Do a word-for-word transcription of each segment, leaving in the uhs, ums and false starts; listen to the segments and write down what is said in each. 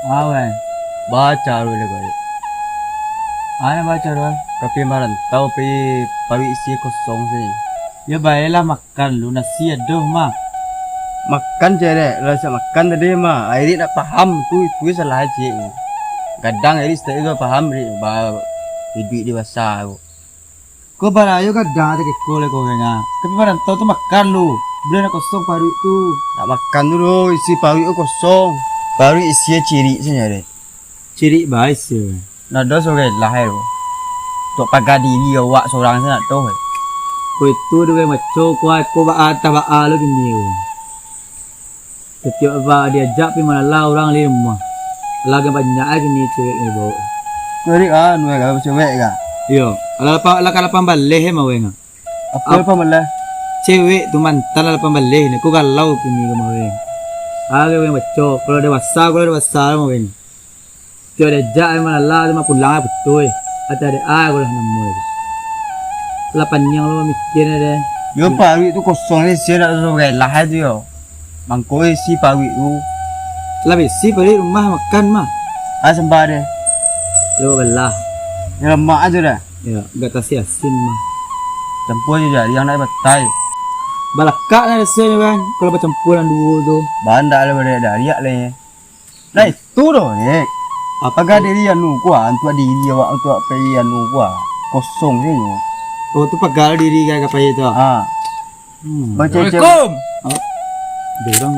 Awan. Baca lu lah, Pai. Ayo baca lu, ah. Ka pai marantau, pai paruik isi kosong sini. Yo, baiklah, makan lu, nasi ado mah. Makan, Cek, dek. Lah, sa makan tadi mah. Airik nak paham, tu, tu salah, Cek. Kadang Airik setiap itu paham, Rik. Ba, iduik dewasa tu. Ko barayo gadang takeko lai ko urang ah. Tapi marantau tu makan lu. Buliah nak kosong paruik tu. Nak makan tu doh, isi paruik tu kosong. Paruik isi cirik sajo deh. Cirik bae isi. Nah, doh surang lah tu. Tok paga diri awak surang se nak tu. Ko itu doh baco ko, ko baa antah baa lo kini ko. Satiok ba diajak pai malala urang di rumah. Lah agak banyak ai kini cewek nan dibaok. Cewek anu ka, cewek ka? Iyo, alah lapan, alah ka lapan baleh mah weng. Apo lapan baleh? Cewek tu mantan lah lapan baleh ni, ko galau kini ka mah weng. Agak weng baco, kalau dewasa, kalau dewasa mah weng. Satiok diajak ai malala tu mah pulang ai putuih. Ateh adek ai ko lah namo tu. Lah paniang lo mikir deh. Yo, paruik tu kosong ni, sia nak suruh relah ai tu yo. Mangko isi paruik tu. Lah bisi paruik rumah makan mah. Ah, sambah deh. Yo, belah. Yo, lemak ajo dah. Yo, agak tasi asin mah. Campur ajo jari, yang nak batai. Balakak lah rasonyo kan, kalau bacampur nan duo tu. Bandak lah, bandak dariak lah ye. Nah, itu doh, Nek. Apo? Paga diri anu ko ah, untuak diri awak, untuak pai anu ko ah. Kosong se nyo. Oh, tu paga diri ka, ka pai tu. Ha. Hmm. Macam, macam Assalamualaikum. Ah, dorang.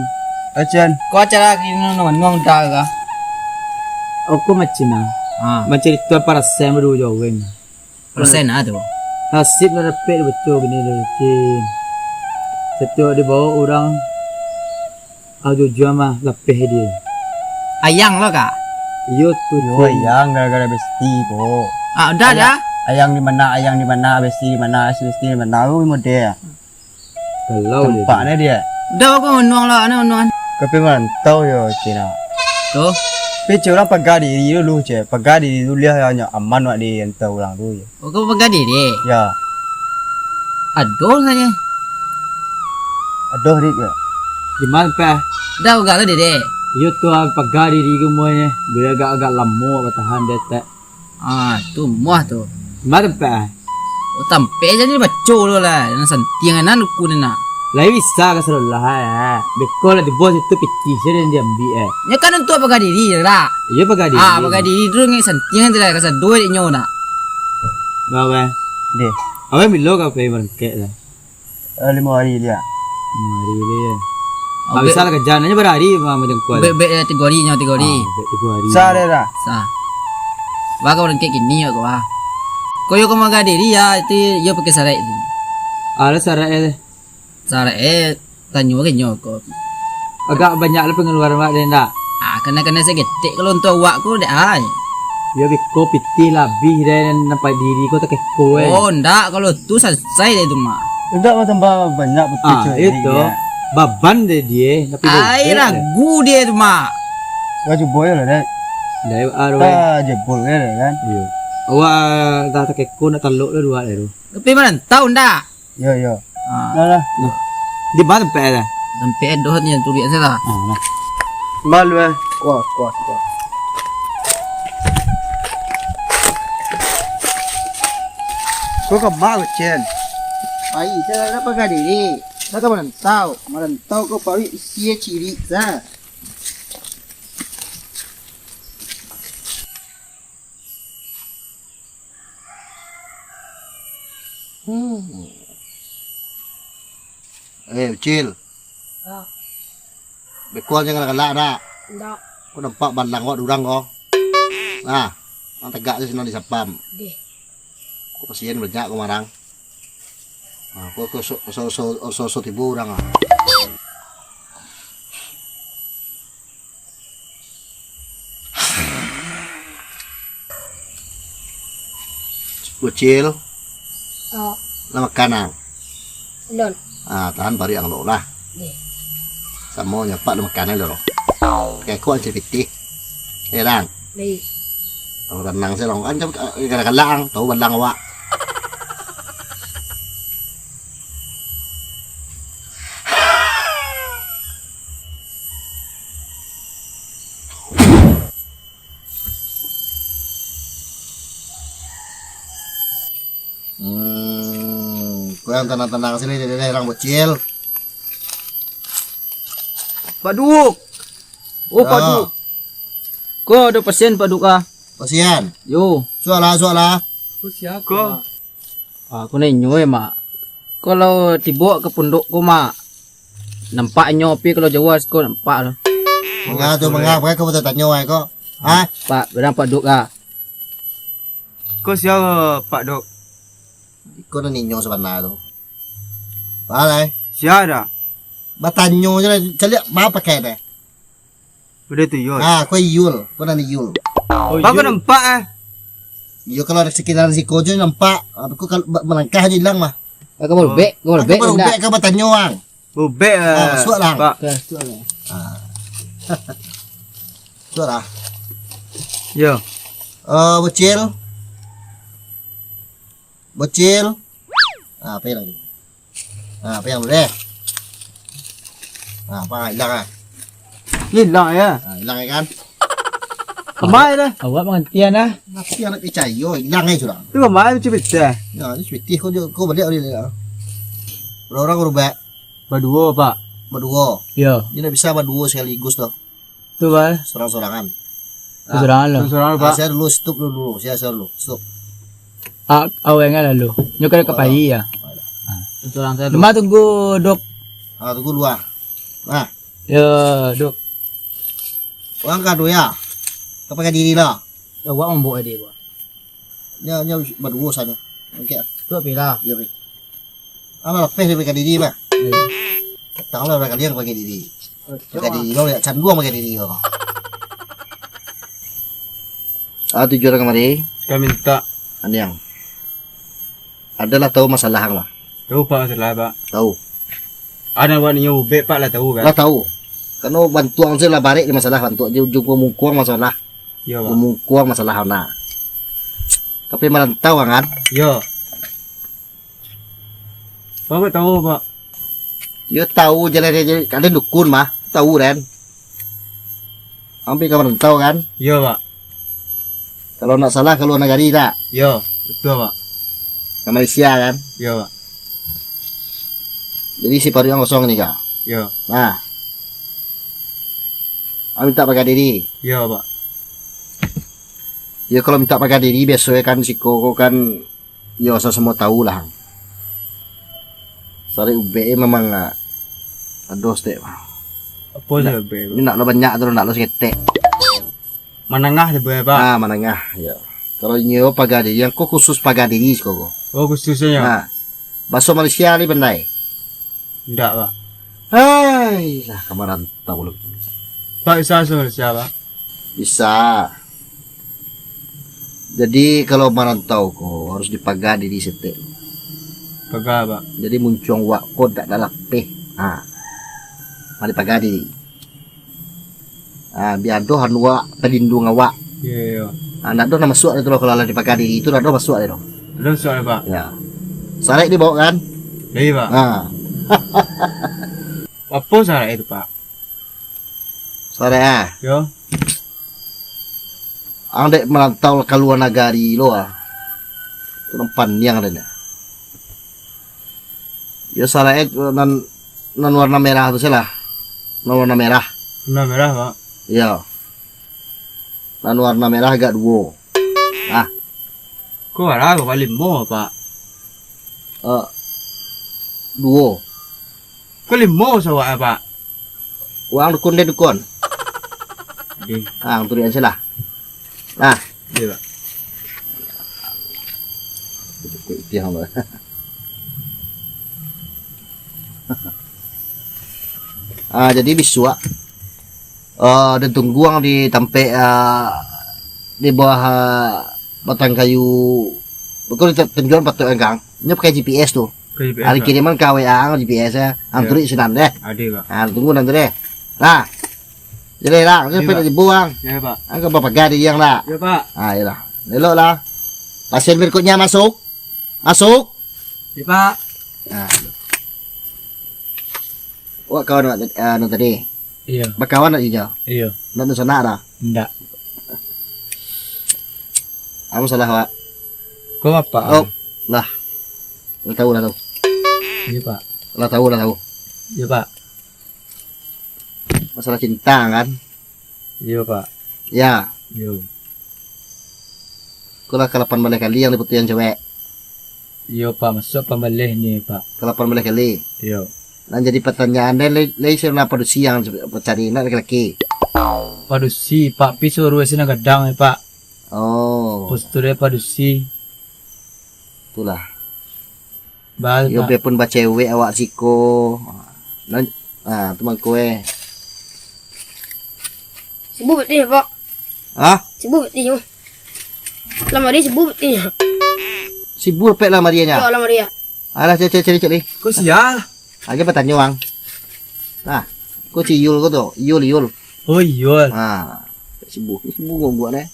Acen. Ko acara kini nuang-nuang dah ka? Aku macam nah. Ha. Macam itu parasen baru jaweng. Persen ah tu. Nasib lah dapek baco kini tu, Cin. Satiok dibaok urang, ah, jujua mah lapeh dia. Ayang lo ka? Iyo tu, Yo, Cin. Ayang gara-gara besti ko. Ah, udah Ayang, dah. Ayang di mana, Ayang di mana, besti di mana, besti di mana, ui model. Kalau dia Tampaknyo dia. Udah, aku manuang lah, anak manuang. Ka pai marantau yo, Cina. Tu. Tapi cek urang paga diri dulu, cek. Paga diri dulu, liah nyo aman wak di antau urang tu, yo. Oh, kau paga diri? Ya. Aduh, saja. Aduh, Dik, ya. Di mana, Peh? Dah, uga lah, Dede. Iyo tu, ah, paga diri ke muahnyo. Buliah agak-agak lamo batahan, Dek. Ah, tu muah tu. Ma tampek ah? Oh, tampek aja ni baco lo lah. Nan santiang nan uku ni nak. Lai bisa ka sadolah eh. Beko lah di bos itu pitih saja yang diambil eh. Nyo kan untuak paga diri lah. Iyo paga diri. Ah, paga diri tu ngai santiang tu lah, kasado dek nyo nak. Ba weh. Deh. Awak bilo ka pai barangkek lah. Eh, limo hari dia. Limo hari dia. Ah, bisa lah kerja, nyo barari mah majangkau. Bek, bek, eh, tigo hari nyo, tigo hari. Ah, bek tigo hari. Sa deh dah. Sa. Wah, kau rengkek kini yo kau ah. Kau yo kau maga diri ya, itu yo pakai sarai tu. Ada sarai eh. Sarai eh, tanyo ke nyo kau. Agak banyak lah pengeluaran awak deh ndak? Ah, kena-kena saketek kalau untuak awak ko dek ai. Yo beko pitih labih deh nampak diri ko takeko eh. Oh, ndak, kalau tu sansai deh tu mak. Ndak, tambah banyak pitih. Ah, cewek itu. Dia. Baban deh dia, tapi ai bebek ragu dia tu mak. Wah, cubo yo lah dek. Dek ah, weh. Ah, jebol kan, kan? Iyo. Awak dah takeko nak talok lah dua deh tu. Tapi marantau ndak? Yo, yo. Ah. Dah, dah. Nah. Di mana tampek dah? Tampek doh ni yang tuliak saya lah. Ah, nah. Malu eh. Kuat, kuat, kuat. Kau ke mak kau, Cen? Pai, saya nak paga diri. Nak ka marantau. Marantau kau paruik isi cirik sa. Hmm. Eh, Ucil. Ah. Beko jangan galak-galak dak. Ndak. Kau nampak balang awak durang kau. Nah, nang tegak je sinan di sapam. Deh. Kau kasihan banyak kau marang. Nah, kau, kau so, so, so, so, so tibo urang ah. Ucil. Oh. Lah makan ang. Belum. Ah, tahan bari ang lo lah. Deh. Samo nyapak lah makan ang lo. Kayak kau aja pitih. Ya, Lang. Baik. Kalau tenang saya, Lang. Kan, eh, galak-galak ang, tahu balang awak. Urang tanang-tanang sini, deh, deh, urang bocil. Pak Duk. Oh, Pak Duk. Ko ado pasien, Pak Duk, ah. Pasien? Yo. Sualah, sualah. Ko sia ko? Ah, ko nan inyo, eh, Mak. Kalau tibo ka pondok ko, Mak. Nampak inyo, tapi kalau jauah siko nampak tu. Manga tu, manga, pakai kau batanyo ai ko. Ha? Pak, barang Pak Duk, ah. Ko sia, Pak Duk? Iko nan inyo sabana tu. Balai. Sia dah? Batanyo je lah, caliak ba pakai deh. Udah tu, Yul. Ah, ko Iyul, ko nan Iyul. Oh, Pak, ko Iyul. Nampak, eh? Iyo, kalau ado sakitaran siko je nampak. Aku kalau ba-, malangkah je ilang mah. Ka barubek, ka barubek, ka barubek, ka batanyo, Bang. Barubek, ah, eh, masuak lah. Pak. Oke, masuak lah. Ah. Masuak lah. Yo. Eh, bocil. Bocil. Ah, apa yang tu? Ah, apa yang tu deh? Ah, apa, hilang ah? Hilang ya? Ah, hilang ya kan? Kemai dah. Awak mangantian ah. Nanti anak picayo, hilang aja sudah. Tu kemai tu cerita. Ya, itu cerita kau, kau balik hari ni lah. Berapa orang kau rubek? Baduo, Pak. Baduo. Ya. Dia nak bisa baduo sekaligus tu. Tu, Pak. Sorang-sorangan. Sorang-sorangan lo. Sorang-sorangan, Pak. Ah, saya dulu, stop dulu, dulu. Saya, saya dulu, stop. Ah, awak ingat lalu. Nyo kada kapai ya. Sorang saya dulu. Cuma tunggu, Dok. Ah, tunggu dua. Nah. Ya, Dok. Orang kado ya. Kau pakai diri lah. Ya, awak mambuat dia, Pak. Nya, nya baduo sana. Oke. Tu apa lah? Ya, oke. Alah, lapeh dari pakai diri, bah. Iya. Tang lah, pakai diri, pakai diri. Pakai diri, lo ya, canduang pakai diri, lo. Ah, tujuan kamari. Ka minta. Andiang. Adalah tahu masalah ang lah. Tahu, Pak, masalah, Pak. Tahu. Anak buah ninyo ubek, Pak, lah tahu, kan? Lah tahu. Kano bantuang se lah barek di masalah, bantuang je ujung pamungkuang masalah. Iyo, Pak. Pamungkuang masalah, nah. Tapi marantau, kan? Iyo. Bapak tahu, Pak? Yo tahu, jalan-jalan, kalian dukun mah, tahu, kan? Ambil ka marantau, kan? Iyo, Pak. Kalau ndak salah, ka luar nagari, tak? Iyo, betul, Pak. Ka Malaysia, kan? Iyo, Pak. Jadi, si paruik ang kosong ni, kah? Iyo. Nah. Ang minta paga diri. Iyo, Pak. Yo, kalau minta paga diri, biaso kan siko ko kan, yo, samo-samo tahu lah. Sarek ubek e memang, ah, ado stek. Apo se ubek tu? Ndak lo banyak tu, ndak lo saketek. Manangah se, Pak. Ah, manangah, yo. Kalau inyo paga diri, yang ko khusus paga diri siko ko. Oh, khususnyo. Nah, baso Malaysia ni pandai? Indak, Pak. Hai, lah, ka marantau lo. Pak, bisa baso Malaysia, Pak? Bisa. Jadi, kalau marantau ko, harus dipaga diri saketek. Paga, Pak. Jadi, muncuang wak ko dak ado lapeh. Ha. Mari paga diri. Ha, bia ado anu wak, pelindung awak. Iyo, iyo. Ha, ndak ado nan masuak tu lo, kalau lah dipaga diri tu, ndak ado masuak tu. Ado masuak, Pak? Ya. Sarek dibaok kan? Iyo, Pak. Ha. Apo sarek tu, Pak? Sarek, ah. Yo. Ang dek marantau ka lua nagari lo, ah. Tu nan pandiang ado nyo. Yo, sarek e nan, nan warna merah tu salah. Nan warna merah. Warna merah, Pak. Iyo. Nan warna merah agak duo. Ah. Ko bara ko, Pak? Limo, Pak? Eh, duo. Ko limo sawak, Pak? Wak ang dukun deh, dukun. Deh. Ah, ang turuik an se lah. Nah. Deh, Pak. Cukuik tiang, Pak. Ah, jadi bisuak, ah, den tunggu ang di tampek, ah, di bawah, ah, batang kayu. Bukan di te-, tenjuan patok ang, Kang. Nyo pakai G P S tu. Pakai G P S, Pak. Ari kiriman ka W A ang G P S e. Ang turuik sinan deh. Ade, Pak. Ah, tunggu nan tu deh. Nah. Jadi lah, jadi, Pak. Nak dibuang. Yo, Pak. Ang ka bapaga diri ang lah. Yo, Pak. Ah, iyolah. Elok lah. Pasien berikutnya masuk. Masuk. Yo, Pak. Nah. Wak kawan wak, ah, anu tadi. Iyo. Bakawan wak jo inyo? Iyo. Ndak dunsanak dah? Ndak. Ang salah, wak. Ko apo? Oh, lah. Ang tahu lah tu. Iyo, Pak. Lah tahu, lah tahu. Iyo, Pak. Masalah cinta, kan? Iyo, Pak. Ya. Iyo. Ko lah kalapan baleh kali yang diputuihan cewek. Iyo, Pak. Masuak pambaleh ni, Pak. Kalapan baleh kali. Iyo. Nan jadi pertanyaan deh, lai, lai salah padusi yang cari nak laki-laki. Padusi, Pak. Pi suruh sinan gadang, Pak. Oh. Postur dia padusi. Itulah. Ba-, Yo, Pak. Biarpun bacewek awak siko. Nan, ah, tu mangko, eh. Sibuah piti, Pak. Hah? Sibuah piti, yo. Lamari sibuah piti. Sibuah pek lamari nyo? Yo, lamari, yo. Alah, cek, cek, cek, cek, lih. Kok sial? Aja batanyo, Bang. Nah, ko si Yul ko tu, Yul, Yul. Oh, Yul. Ah, sibuah, sibuah gua, gua, eh.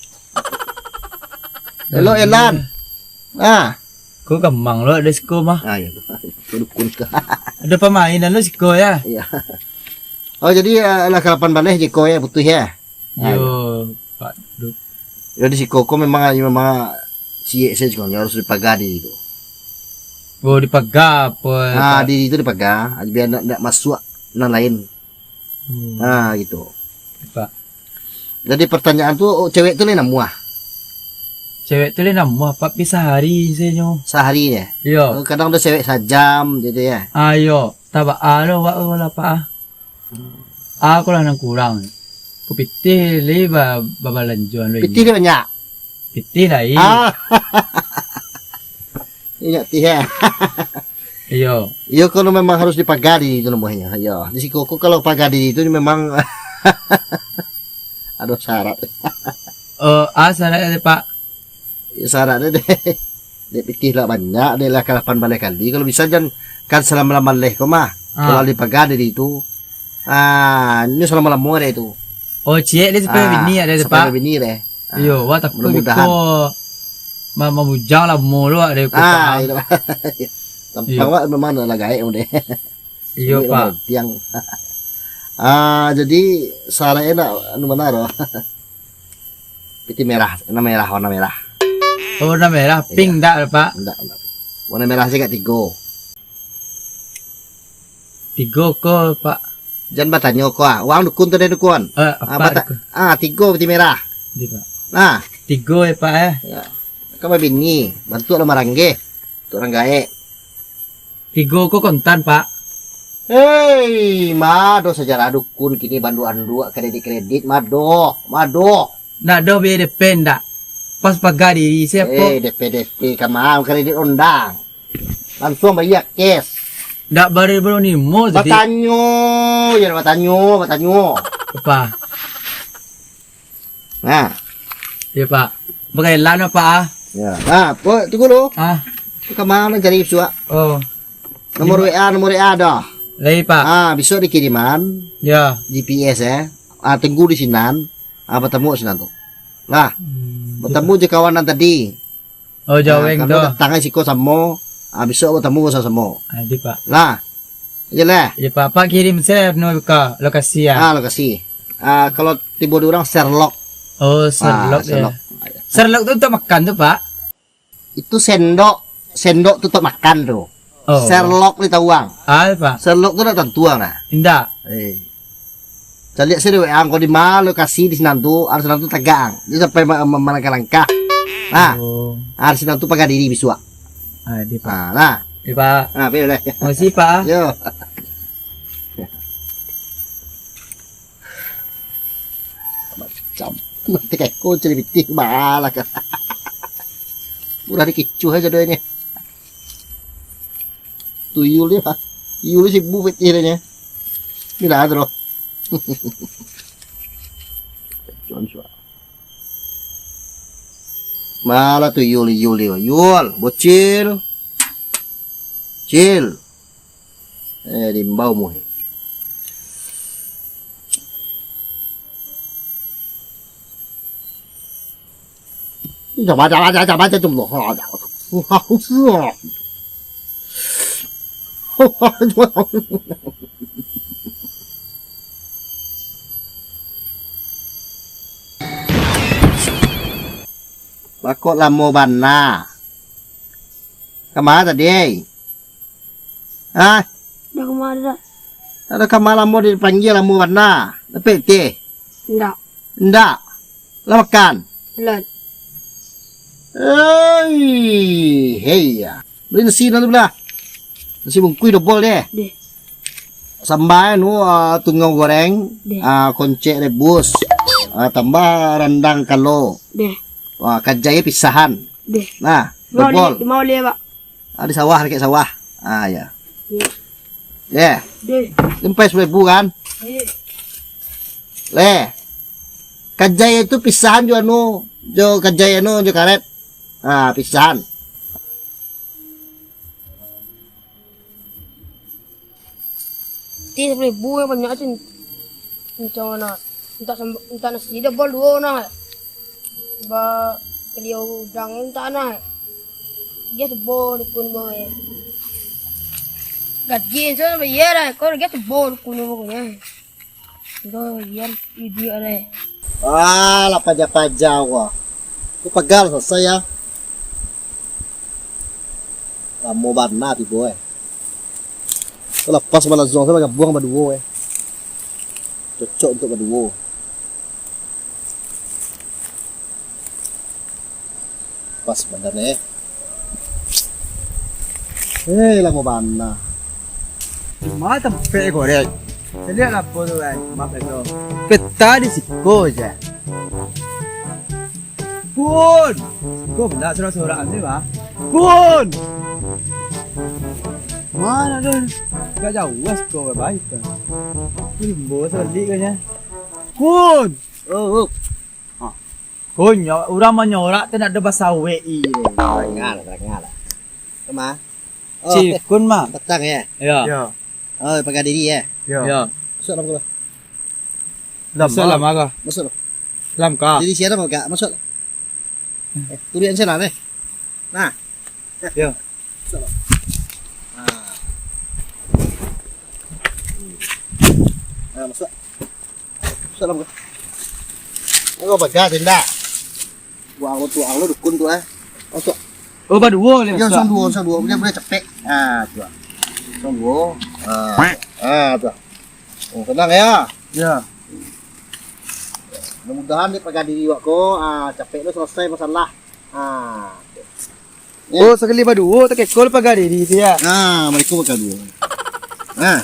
Elok, Elan. Ah. Ko gamang lo ado siko mah. Ah, iyo. Ko dukun ka. Ado pamainan lo siko, yo. Iyo. Oh, jadi, eh, lah kalapan baleh jiko, yo, putuih, yo. Yo, Pak Duk. Yo, di siko ko memang, memang ciek sajo, harus dipaga di itu. Oh, dipaga apo, Ah, Pak? Di itu dipaga, biar ndak, ndak masuak nan lain. Hmm. Ah, gitu. Pak. Jadi pertanyaan tu, oh, cewek tu lai namuah? Cewek tu lai namuah, Pak, pi sahari sajo. Sahari, yo? Iyo. Oh, kadang ado cewek sajam gitu, yo? Ah, iyo. Tabaa lo, Pak, lah, Pak, ah. Ah, ko lah nan kurang. Ko pitih lai ba-, babalanjo lo. Pitih lai banyak? Pitih lai. Ah. Inyo tih, eh. Iyo. Iyo, kalau memang harus dipaga di itu namonyo. Iyo. Di siko ko kalau paga di itu memang ado syarat. Oh, ah, syarat ado, Pak? Yo, syarat deh. Dek pitih lah banyak, dek lah kalapan baleh kali. Kalau bisa jan kan salamo-lamo baleh ko mah. Ah. Kalau dipaga di itu. Ah, ini salamo-lamo deh itu. Oh, ciek deh sampai Ah, bini ado, sampai Pak? Bini deh. Ah, Iyo, wah, takut mudah-mudahan. Biko ma-, mamujang lamo lo ado ko, Ah, Pak. Iyo. Tampang Iyo. Wak memang lah gaek deh. Iyo, Pak. Tiang. Ah, jadi syarat enak anu bana tu? Piti merah, warna merah, warna merah. Oh, warna merah, Iyo. Pink ndak, Pak? Ndak, ndak. Warna merah sajo tigo. Tigo ko, Pak. Jan batanyo ko, ah. Wang dukun tu deh dukun. Eh, Ah, apa bata-, dukun? Ah, tigo piti merah. Di, Pak. Nah. Tigo yo, Pak, eh. Yo. Kan babini, bantuak lah maranggeh. Untuak urang gaek. Tigo ko kontan, Pak. Hei, ma ado sajarah dukun kini banduak-anduak kredit-kredit, ma ado, ma ado. Ndak ado biaya D P ndak? Pas paga diri, siapo? Eh, D P, D P, ka ma kredit ondang. Langsuang bayia cash. Ndak bari baru nimo tadi. Batanyo, yo batanyo, batanyo. Apa? Nah. Iyo, Pak. Pakai lan apa, ah? Yo. Nah, po, tunggu dulu. Ah. Ka ma cari bisuak? Oh. Nomor W A, nomor W A ado. Lai, Pak. Ah, bisuak dikiriman. Yo. G P S, eh. Ah, tunggu di sinan. Ah, batamu sinan tu. Lah. Hmm, Batamu jo kawan nan tadi. Oh, Jaweng tu. Nah, kami datang ai siko samo, ah, bisuak batamu samo-samo. Ah, di, Pak. Lah. Iyo lah. Iyo, Pak. Pak kirim share no ka lokasi, yo. Ah, lokasi. Ah, kalau tibo di urang Sherlock. Oh, Ah, Sherlock, yo. Sherlock. Sherlock tu untuak makan tu, Pak? Itu sendok, sendok tu untuak makan tu. Oh. Sherlock ni tahu ang. Ah, Pak. Sherlock tu ndak tantu ang nah. Indak. Eh. Caliak sajo dek ang, kok di ma lokasi di sinan tu, harus sinan tu tagak ang. Jan sampai ma-, ma-, malangkah-langkah. Nah, Oh. harus sinan tu paga diri bisuak. Ah, di, Pak. Ah, nah. Di, Pak. Ah, pai lah. Makasih, Pak. Yo. Macam. Mati keko cari pitih, balah ka. Ulah dikicuah aja doanya. Tuyul dia, Pak. Tuyul dia sibuk pitih dia. Bila tu, loh. Cuan suara. Malah tu Yul, Yul dia. Yul, bocil. Cil. Eh, diimbau muhe. Bakok lamo bana. Kama tadi, ai? Hah? Dah kama dah. Ado kama, lamo dipanggia, lamo bana. Dapek teh? Ndak. Ndak. Lah makan? Belum. Hei, hei ya. Beli nasi dulu lah. Nasi bungkuih dobol deh. Deh. Sambal anu, ah, tungau goreng, Deh. ah, koncek rebus, ah, tambah randang kalo. Deh. Wah, kajai pisahan. Deh. Nah, Mau dobol. Li-, mau lihat, Pak. Ah, di sawah, dekat sawah. Ah, ya. Iya. Ya. Deh. Sampai seribu kan? Iya. Leh. Kajai itu pisahan jo anu, jo kajai anu, jo karet. Ah, pisahan. Ti sapuluah ribu yang banyak tu. Macam mana? Minta sam-, minta nasi dobol duo nah. Ba, kali udang minta nah. Dia sebo dukun boy. Gaji tu bayar lah. Kau dia sebo dukun pokoknya. Kau dia idiot deh. Wah, lah paja-paja gua. Ku pegal selesai ya. Lamo bana tibo eh. Kalau pas malazuang tu bagabuang baduo eh. Cocok untuk baduo. Pas badan eh. Eh, lamo bana. Cuma tampek korek. Caliak lah apo tu kan, map itu. Peta di siko je. Kun! Siko benda sorak-sorak ni, bah. Kun! Mana tu? Agak jauah siko, baik kan. Limbo sabalik kan ya. Kun! Oh, oh. Kun, nyo-, urang manyorak tu nak ado basawek i. Tarangah lah, tarangah lah. Kama? Oh, Cik, eh, Kun mah. Patang ya? Ya. Ya. Oh, paga diri ya? Ya. Ya. Masuk dalam dulu. Dalam Masuk dalam mah. Masuak lah. Dalam ka. Diri siapa paga? Masuk. Eh, turuan sana deh. Nah. Ya. Masuk lah. Nah. Nah, masuk. Masuk dalam ka. Kau paga tindak. Buang lo tu, buang lo dukun tu eh. Masuk. Oh, baduo ni. Ya, masuk. Sang duo, sang duo. Boleh, boleh capek. Ah, tu lah. Sang duo. Ah, ah, tu lah. Oh, tenang ya. Ya. Mudah-mudahan di paga diri awak ko, ah, capek tu selesai masalah. Ah. Ya. Oh, sakali baduo takekol paga diri tu ya. Ah, mereka paga duo. Ah.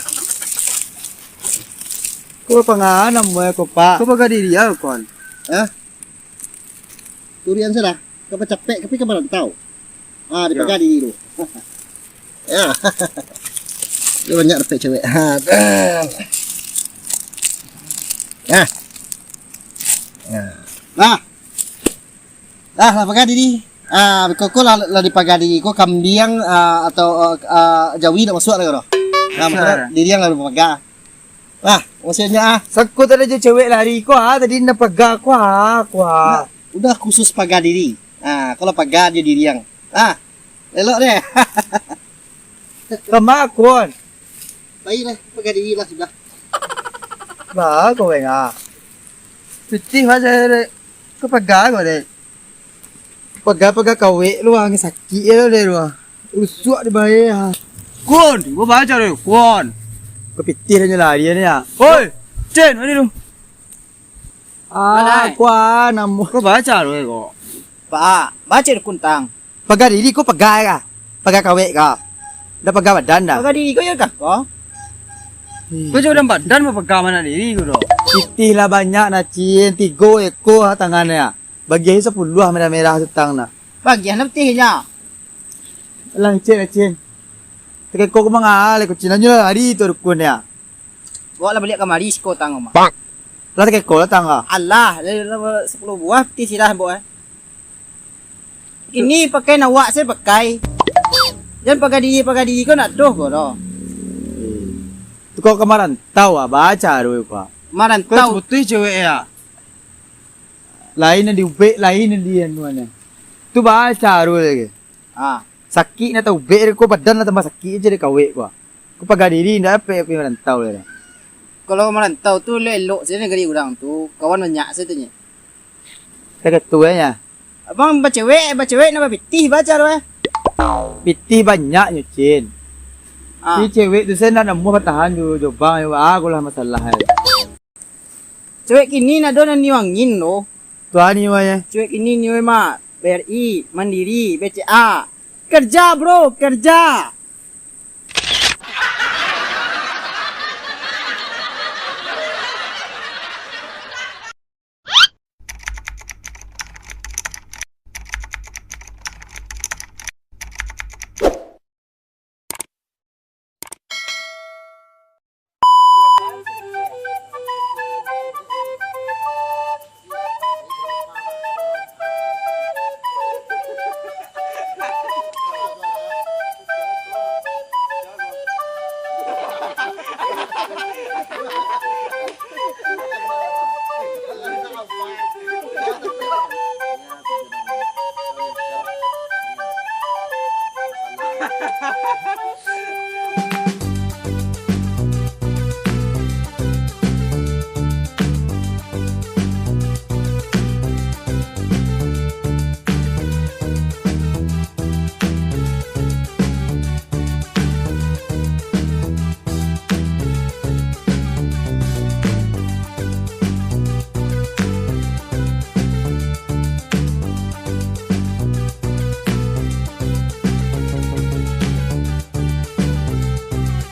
Ko panganan mo ko, Pak. Ko paga diri ya, kon. Eh? Turian sudah. Ka bacapek, tapi ka marantau. Ah, di Ya. Paga diri tu. Ya. Dia banyak dapek cewek. Ha, dah. Ya. Ya. Nah. Dah lah paga diri. Ah, koko lah, lah di paga diri. Ko kambiang, ah, atau, ah, ah, jawi nak masuk lah ko. Nah, Masuk mako lah. Diri yang lalu paga. Lah, maksudnya ah. Sangko tadi jo cewek lari ko ah, tadi nak paga ko ah, ko ah. Nah, udah khusus paga diri. Ah, kalau paga dia diri yang. Ah, elok deh. Kama kon. Baiklah, paga diri lah sudah. Bah, kau weng ah. Pitih mah saya dek. Kau paga kau dek. Paga-paga kawek lu ah, sakik ya lu dek lu ah. Rusuak di bae ah. Kun, gua baca dulu, Kun. Kau pitih dah lari ni ah. Oi, Cin, mana lu? Ah, Malai. Kuan, amu. Kau baca dulu kau. Ba, baca dulu kuntang. Paga diri kau paga ka? Paga kawek ka? Dah paga badan dah. Paga diri kau ya kah kau? Ih. Kau jauh dalam badan mau paga mana diri kau tu? Pitih lah banyak nacin, tigo eko ah tangan ya. Bagi aja sapuluah merah-merah tutang nah. Bagian lah pitih nya. Lah, Cin, Cin. Takeko kau mangalai kucing, lanjut lah hari tu dukun ya. Bawa lah baliak kamari siko tang mah. Lah takeko lah tang ah. Alah, lah, lah, lah, sapuluah buah pitih sirah bawa eh. Ini pakai nawak saya pakai. Jan paga diri, paga diri kau nak doh kau doh. Tu kau ka marantau ah, baca tu kau. Kau Marantau. Putus cewek ya. Lain yang diubek, lain yang di anuannya. Tu baca tu lagi. Ah. Sakik nak taubek ko, badan lah tambah sakik je dek kawek ko. Ko paga diri ndak dapek pai marantau lai. Kalau marantau tu elok-elok sajo nagari urang tu, kawan banyak sajo tu nyo. Takah tu eh nya. Abang bacewek, bacewek nak bapitih baca tu eh. Pitih banyak nyo, Cin. Ah. Ni cewek tu, saya ndak namuah batahan jo, jo bang, yo, ah, agolah masalah, eh. Cewek kini ndak ado nan nio angin doh. Tu a nio e. Cewek kini nio e mah B R I, Mandiri, B C A. Kerja, bro, kerja.